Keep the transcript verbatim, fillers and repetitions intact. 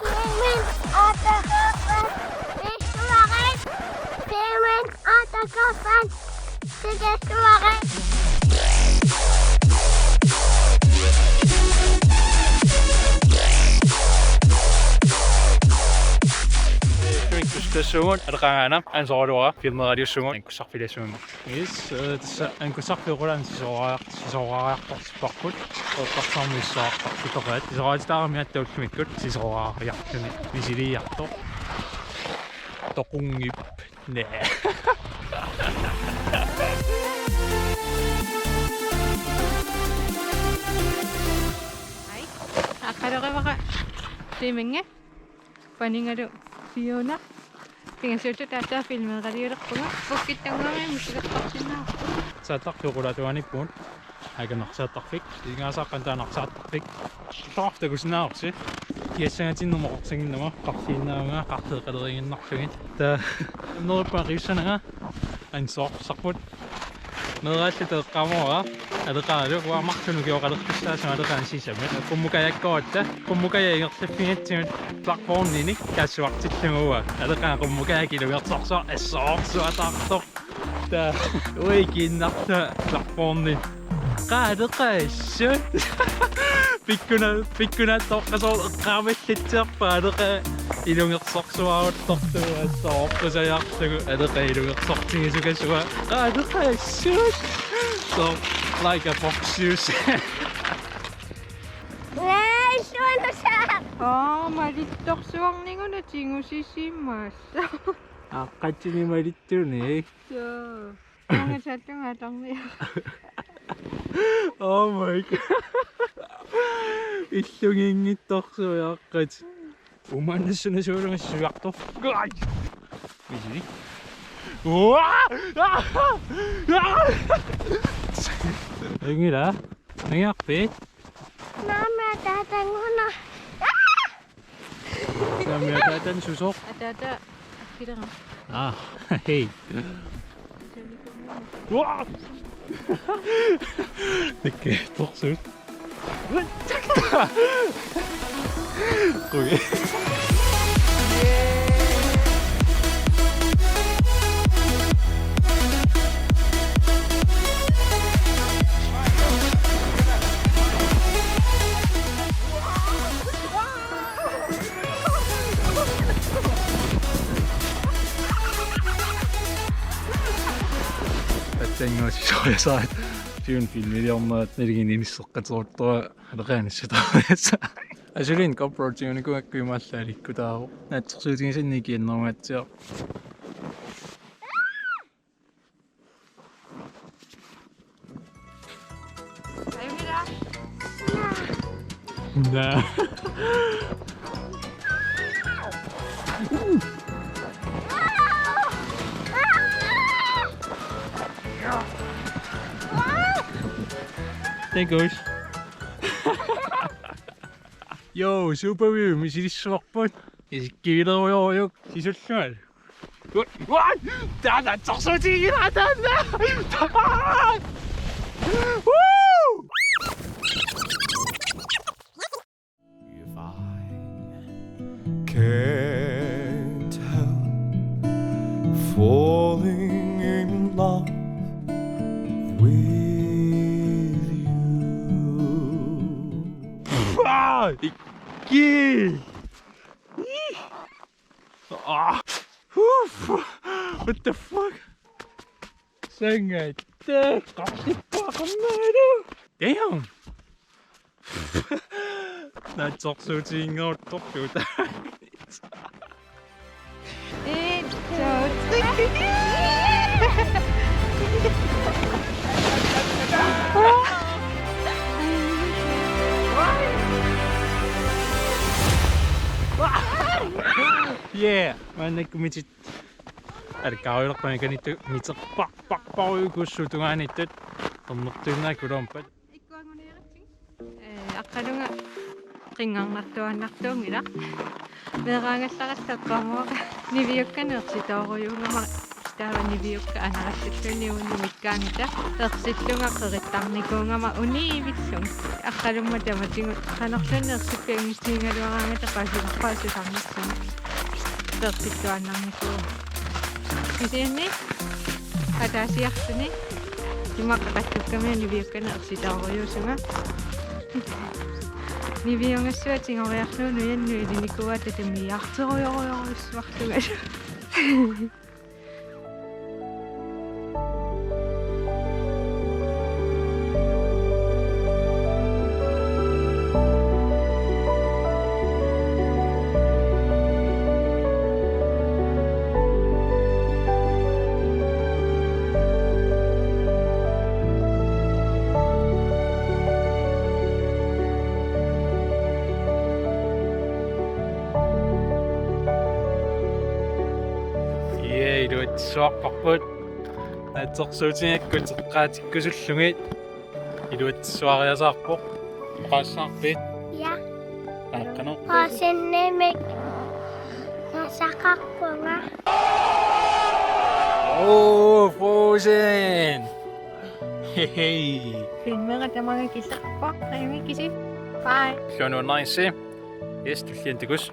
Filmin autografen. Filmin autografen. Filmin autografen. Filmin autografen. Filmin autografen. Yes, øh, tassa ankussarfiup qulaani sisoraar-, sisoraariartortipparput. Eqqarsarmi issaartarfitoqaat. Sisoraatitaarami aatsaat ullumikkut sisoraariarluni misiliiartoq. Toqunngip. Næ. Hej. Aqqaluqivara Tiimingi. Panigalu Fiona. Pingasuuttut aatsaat filmeeraliulerpunga. Pukkittunnguamik misilersorsinnaavarput. Saattarfiup qulaatuaniippugut. Aamma narsaattarfik. Ingasaqqan taanna narsaattarfik. Taartakusinnaavarsi. Kiassangatinnut oqarsinnaavarma. Qarsiinnaavunga, qarseeqaleriinnarlugit. Taava. Neriuppunga qiussananga. Ansoorput. Meeraalluta eqqaamavara. Aleqaalu uanga marlunnik ukioqaleqqissaasama aleqaani sisamat. Qummukajakkoratta. Qummukaja ingerlaffigatsigu platforminik kaassuartillugu uanga. Aleqaani qummukaja ilungersorsuaq assorsuaq taartoq. Taava uanga ikiinnarlunga platformi. Qaa aleqaa assut. Pikkuna-, pikkunaattoqqasoq eqqaamallatsiarpaa aleqaa ilungersorsuaruttortugut assorsuaq tusaajarlugu aleqaa ilungersortigisukasua. Qaa aleqaa assut. So, like a box juice. Nei, suonusa. Aa, malittorsuarniguna tigusisimassooq. Aaqqatsini malittunik. Soo. Tungasatunga atorniaruk. Oh my god. Illugiinngitsorsuaq aaqqat. Umaannassunaasuulunga suiartoq. Ai. Misili. Uaa! Inngila. Inngorpit. Maama taatanguna. Maama taatan susoq. Ataata. Akkilerama. Ah, hej. Uaa! Nikke, torsuut. Qugi. Tassannguaq sisorasaat. Film filmiliornerat nalingini inisseqqateruttoq aleqaanissataarissa. Asuliin GoPro tigunikuuakku imaallaat alikkutaavoq. Naatsorsuutigisannik ikiannerungaatsiaq. Naa. Thank you. Joo, Superview, misilissuarput. Isikkiilerujorujuk, sisullungalu. What? What? Taanna torsuutiginngilara taanna. Woo! If I can't help falling in love with you. Ah! Ikki! Ah! Oof! What the fuck? Sangatte! Qassippaaqammalu! Damn! Naatsorsuutiginngilara torsuuta. Eight, two, three. Yeah, maannakkut mitit. Alkaarujorpani kanittu miterpar-, par-, parujukussuup tungaaniittut. Qernertuinnaakku uloorpat. Ikkuannguniaritsi. Ee, aqqalunga qinngarnartuaannartuunngilaq. Meeraagallaratta eqqaamavara niviukkaneersitoorujuugama Taava niviukka anarassalluunniit uunga mikkaanngita ersillunga qerittarnikuugama uniivillunga. Aqqalumma tamatigut qanorluunniit ersippianngitsigigaluaraangata paasilerpaa susarnersunga. Ersittuaannarnikuugama. Kisianni ataasiarluni immaqa qaqattukkamiut niviukkani ersittoorujussuunga. Niviungassuaq tigoriarlugu nujannut ilinikuugatta tamiarterujorujorujussuarlunga. Ee, iluatsissuarparput. Naatsorsuutigigakkit eqqaatikkusullugit. Iluatsissuariasaarpoq. Oqaassaarpit? Ja. Aaqqanaq. Frozenimik nasaqarpunga. Oh, Frozen! Hej, hej. Filmera tamaanga kisarpoq. Rimikisi. Bye. Siununnaisi. Yes, tulliani takuss'.